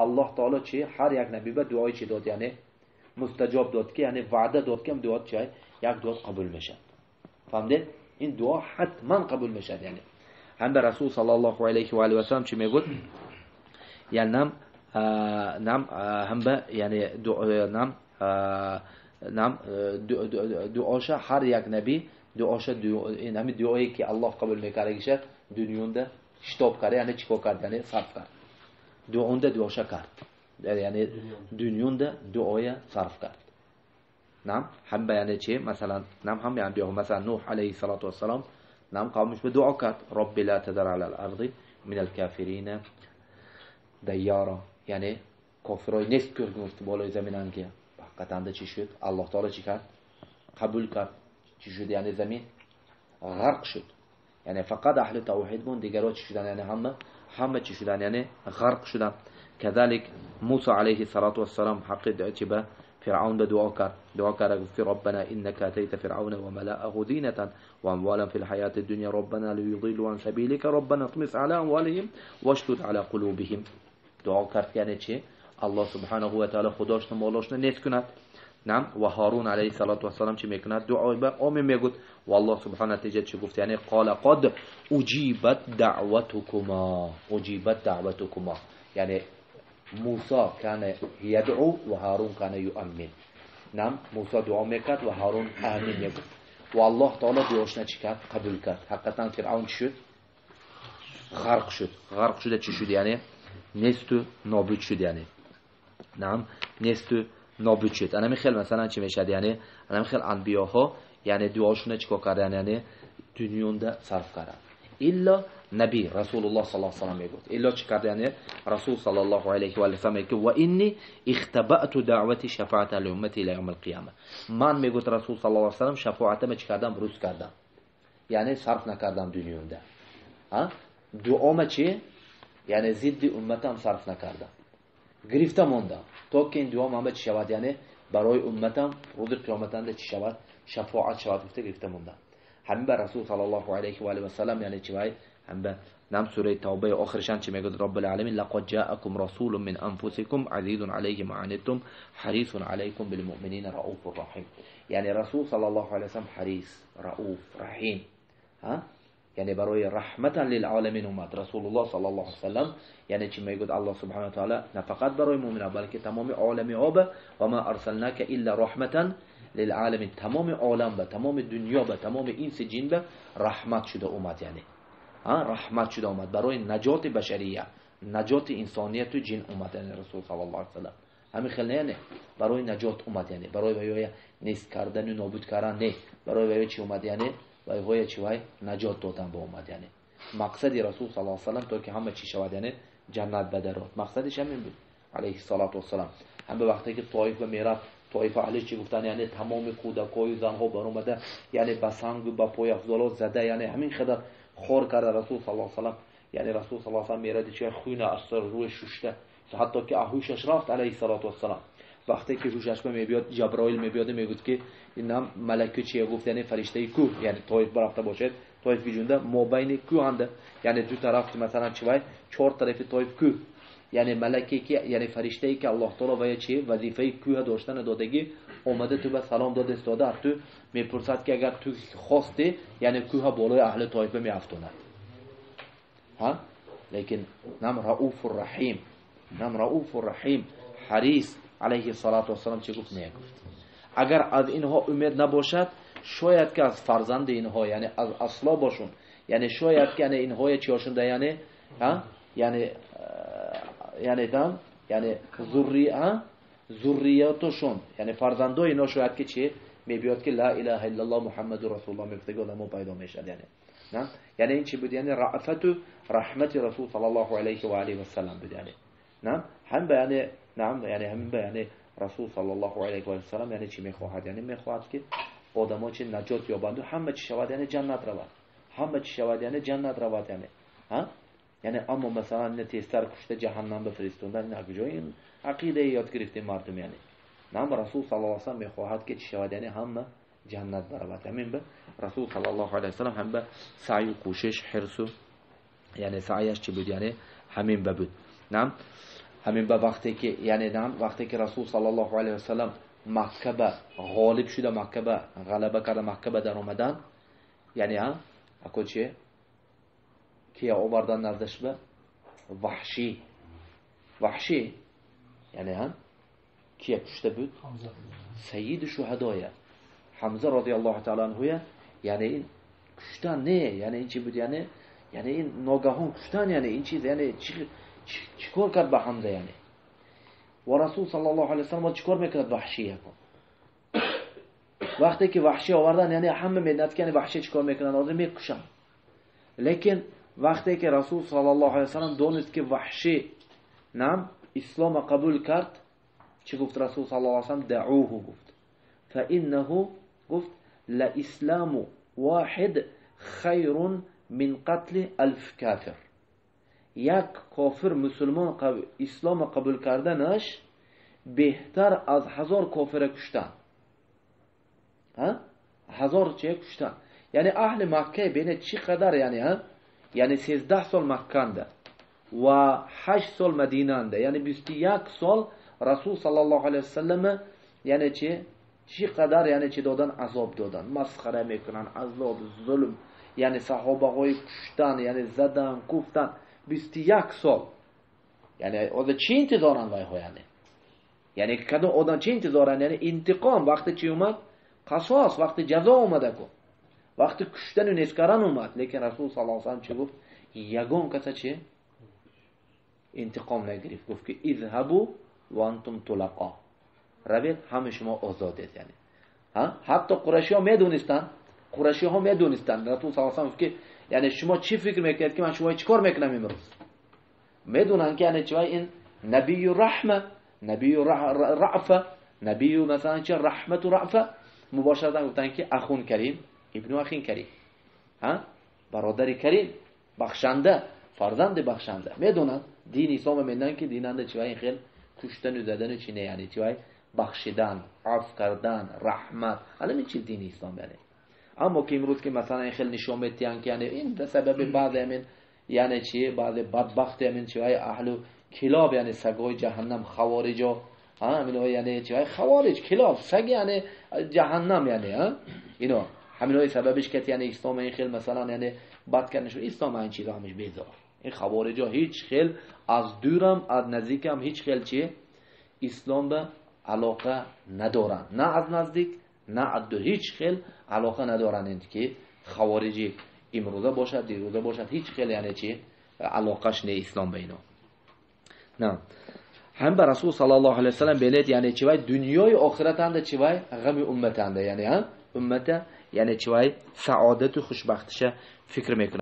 Аллоҳ таоло чи ҳар як наби ба дуои чи дод, яъне мустаҷоб дод, ки яъне ваъда дод, ки дуо чи як дуо қабул мешавад. Фаҳмидед? Ин дуо ҳатман қабул мешавад. Яъне ҳам ба Расул саллаллоҳу алайҳи ва олиҳи васаллам чи мегӯяд? Яъне нам ҳам ба яъне нам нам дуоша ҳар як наби дуоша, ҳамин дуое ки Аллоҳ қабул мекардагиша дунёнда шитоб кард, яъне чӣ кор кард, яъне сарф кард. Дуонда дуоша кард, яъне дунёнда дуоя сарф кард. Нам ҳам ба яъне чи масалан нам ҳам анбиё, масалан Нуҳ алайҳи салоту вассалом нам қавмиш ба дуо кард: робби ла тазар ала ал-арди мин ал-кафирина дайяра, яъне кофирой нест гуфт болои заминан, ки ҳақиқатанда чӣ шуд? Аллоҳ таоло чӣ кард? Қабул кард. Чӣ шуд? Яъне замин ғарқ шуд, яъне фақат аҳли тавҳид бун, дигарҳо чӣ шудан? Яъне ҳама чӣ шудан? Яъне ғарқ шудан. Кадалик Муса алайҳи салоту вассалом ҳаққи чӣ ба Фиръавн ба дуо кард, дуо кард, гуфт: роббана иннака атайта фиръавна ва малаъаҳу зинатан ва амвалан фил ҳаяти дунё, роббана лиюдиллу ан сабилика, роббана тмис ала амвалиҳим вашдуд ала қулубиҳим. Дуо кард, яъне чи Аллоҳ субҳанаҳу ва таъала худошна молошна нест кунад. Нам ва Ҳарун алайҳи салоту вассалом чӣ мекунад? Дуои ба омин мегӯд ва Аллоҳ субҳана натиҷа чӣ гуфт? Яъне қола қад уҷибат даъватукума, уҷибат даъватукума, яъне Мусо кана ядъу ва Ҳарун кана юаммин. Нам Мусо дуо мекард ва Ҳарун амин мегуфт ва Аллоҳ таоло дуошна чӣ кард? Қабул кард. Ҳақиқатан Фиръавн чӣ шуд? Ғарқ шуд. Ғарқ шуда чӣ шуд? Яъне несту нобуд шуд, яъне нам несту нобуд шуд. Анами хел масалан чӣ мешавад? Яъне анами хел анбиёҳо яъне дуошуна чӣ кор кардан? Яъне дунёнда сарф кардан. Илло наби Расулуллоҳ саллаллоҳу алайҳи васаллам мегуфт, илло чӣ кард? Яъне Расул саллаллоҳу алайҳи ва саллам мегӯяд: ва инни ихтабаъту даъвати шафаата лиуммати ила явм алқияма. Ман, мегӯяд Расул саллаллоҳу алайҳи васаллам, шафоатама чӣ кардам? Рӯз кардам, яъне сарф накардам дунёнда дуома чӣ, яъне зидди умматам сарф накардам, гирифта мондам, то ки ин дуом ҳама чӣ шавад, яъне барои умматам рӯзи қиёматанда чӣ шавад, шафоат шавад гуфта гирифта мондам. Ҳамин ба Расул саллаллоҳу алайҳи ва олиҳи васаллам яъне чӣ вай ҳам ба нам сураи Тавбаи охиршан чӣ мегӯяд? Роббул аламин: лақад ҷаакум расулун мин анфусикум азизун алайҳи ма аниттум ҳарисун алайкум билмуъминина рауфур раҳим. Яъне Расул саллаллоҳу алайҳи васаллам ҳарис, рауф, раҳим, яъне барои раҳматан лилоламин омад Расулуллоҳ саллаллоҳу алайҳи васаллам. Яъне чӣ мегӯяд Аллоҳ субҳанаҳу ва таъала? На фақат барои муъминон, балки тамоми олами оба: ва ма арсалнака илла раҳматан лилоламин. Тамоми олам ба, тамоми дунё ба, тамоми инси ҷин ба раҳмат шуда омад, яъне раҳмат шуда омад барои наҷоти башария, наҷоти инсонияту ҷин омад. Яъне Расул саллаллоҳу алайҳи васаллам ҳамин хел не, яъне барои наҷот омад, яъне барои ваёя нест кардану нобуд кардан не, барои ваё чӣ омад? Яъне вайҳоя чӣ вай наҷот додан ба омад. Яъне мақсади Расул саллаллоҳу алайҳи васаллам то ки ҳама чӣ шавад, яъне ҷаннат ба дарод, мақсадиш ҳамин буд алайҳи салоту вассалам. Ҳам ба вақте ки Тоиф ба мерафт, Тоифа аҳлиш чӣ гуфтанд? Яъне тамоми кӯдакҳою занҳо баромада, яъне ба сангу ба пойафзоло зада, яъне ҳамин қадар хор карда Расул саллаллоҳу алайҳи васаллам. Яъне Расул саллаллоҳу алайҳи васаллам меради чи хуна аз рӯи шушта, ҳатто ки ҳушаш рафт алайҳи салоту вассалам. Вақте ки ҳушаш ба мебиёд, Ҷаброил мебиёд, мегӯяд ки инам малаку чия гуфт, яъне фариштаи кӯҳ, яъне Тоиф барафта бошед, Тоиф биҷунда мобайни кӯҳанда, яъне ду тараф масалан чи вай чор тарафи Тоиф кӯҳ, яъне малаке ки яъне фариштае ки Аллоҳ таоло вая чи вазифаи кӯҳа доштана додагӣ, омада ту ба салом дода истода, ту мепурсад ки агар ту хости, яъне кӯҳа болои аҳли Тоифа меафтонад. Ҳа, лекин нам рауфу раҳим, нам рауфу раҳим, ҳарис алайҳи салоту вассалам чӣ гуфт? Не, гуфт, агар аз инҳо умед набошад, шояд ки аз фарзанди инҳо, яъне аз аслобошун, яъне шояд ки яъне инҳое чиёшунда, яъне яъне дам яъне зурриятошон, яъне фарзандои инҳо шояд ки чи мебиёд ки ла илаҳа иллаллоҳ Муҳаммаду расулуллоҳ мегуфтаги одамо пайдо мешавад. Яъне яъне ин чи буд? Яъне раъфату раҳмати Расул саллаллоҳу алайҳи ва алайҳи васаллам буд. Яъне ҳам ба яъне нам яъне ҳамин ба яъне Расул саллаллоҳу алайҳи васаллам яъне чӣ мехоҳад? Яъне мехоҳад ки одамо чи наҷот ёбанду ҳама чӣ шавад, яъне ҷаннат равад, ҳама чӣ шавад, яъне ҷаннат равад. Яъне яъне аммо масалан ина тезтар кушта ҷаҳаннам бифиристондан, ин куҷо ин ақидае ёд гирифтем мардум? Яъне нам Расул саллаллоҳу алайҳи васаллам мехоҳад ки чӣ шавад, яъне ҳама ҷаннат баравад. Ҳамин ба Расул саллаллоҳу алайҳи васаллам ҳам ба саъю кӯшиш, ҳирсу яъне саъяш чӣ буд? Яъне ҳамин ба буд. Нам Ҳамин ба вақте ки яъне вақте ки Расул саллаллоҳу алайҳи васаллам Макка ба ғолиб шуда, Макка ба ғалаба карда, Макка ба даромадан, яъне ако че кия овардан наздаш ба Ваҳшӣ, Ваҳшӣ яъне кия кушта буд? Сайиди шуҳадоя Ҳамза розияллоҳу таала анҳуя. Яъне ин куштан не, яъне ин чи буд? Яъне ин ногаҳон куштан, яъне ин чиз, яъне чӣ кор кард ба Ҳамза? Яъне ва Расул саллаллоҳу алайҳи васаллам чӣ кор мекунад Ваҳшӣ? Якун вақте ки Ваҳшӣ овардан, яъне ҳама медонад ки Ваҳшӣ чӣ кор мекунад, ҳозир мекушам. Лекин вақте ки Расул саллаллоҳу алайҳи васаллам донист ки Ваҳшӣ нам ислома қабул кард, чӣ гуфт Расул саллаллоҳу алайҳи васаллам? Даъуҳу гуфт, фаиннаҳу гуфт ла исламу واحد خیر من قتل الف کافر. یک کافر مسلمان اسلام قبول کردنش بهتر از 1000 کافر کشتن. 1000 چه کشتن؟ یعنی اهل مکه بین چی قدر، یعنی یعنی 13 سال مکه و 8 سال مدینه، یعنی 21 سال رسول صلی الله علیه وسلم یعنی چی قدر یعنی چی دادن؟ عذاب دادن، مسخره میکنن، عذاب، ظلم، یعنی صحابه های کشتن، یعنی زدن، کوفتن، 21 سال. یعنی از چی انتظارن وای ها؟ یعنی کدوم آدم چی انتظارن؟ یعنی انتقام وقتی چی اومد؟ قصاص، وقتی جزا اومده کن، وقتی کشتن و نسکرن اومد. لیکن رسول صلی الله علیه و سلم چی گفت؟ یگان کسا چی انتقام نگرفت، گفت که اذهبوا و انتم طلقا، روید همه شما آزادید. یعنی حتی قریشی ها میدونستن، قریشی ها میدونستن رسول صلی الله علیه و سلم گفت که یعنی شما چی فکر میکنید که من شما چیکار میکنم امروز؟ میدونن که یعنی چی این نبی رحمه، نبی رعفه، نبی مثلا چه رحمت و رعفه، مباشرتا گفتن که اخون کریم، ابن اخین کریم، برادر کریم، بخشنده، فرزند بخشنده. میدونن دین اسلام میدونن که دیننده چی این خیلی کشتن و زدن چی نه، یعنی چی بخشیدن، عفو کردن، رحمت، الان این چیز دین اسلام. یعنی اما که امروز که مثلا این خیلی نشون میدن که یعنی این به سبب بعض همین یعنی چی بعض بدبخت همین چی اهل کلاب، یعنی سگای جهنم، خوارجا، همین یعنی چی خوارج، کلاب، سگ یعنی جهنم، یعنی اینا همین های سببش که یعنی اسلام این خیلی مثلا یعنی بد کردنش. اسلام این چیزا همش بیزار. این خوارجا هیچ خیلی از دورم از نزدیکم هیچ خیلی چی اسلام به علاقه ندارن، نه از نزدیک نه از دور، هیچ خیلی علاقه ندارن. این که خوارجی امروزه باشد دیروزه باشد هیچ خیلی یعنی چی علاقهش نه اسلام به اینا. نه هم به رسول صلی الله علیه و سلم بلد یعنی چی وای دنیای آخرت هنده چی وای غم امت هنده، یعنی امت یعنی چی وای سعادت و خوشبختش فکر میکنه.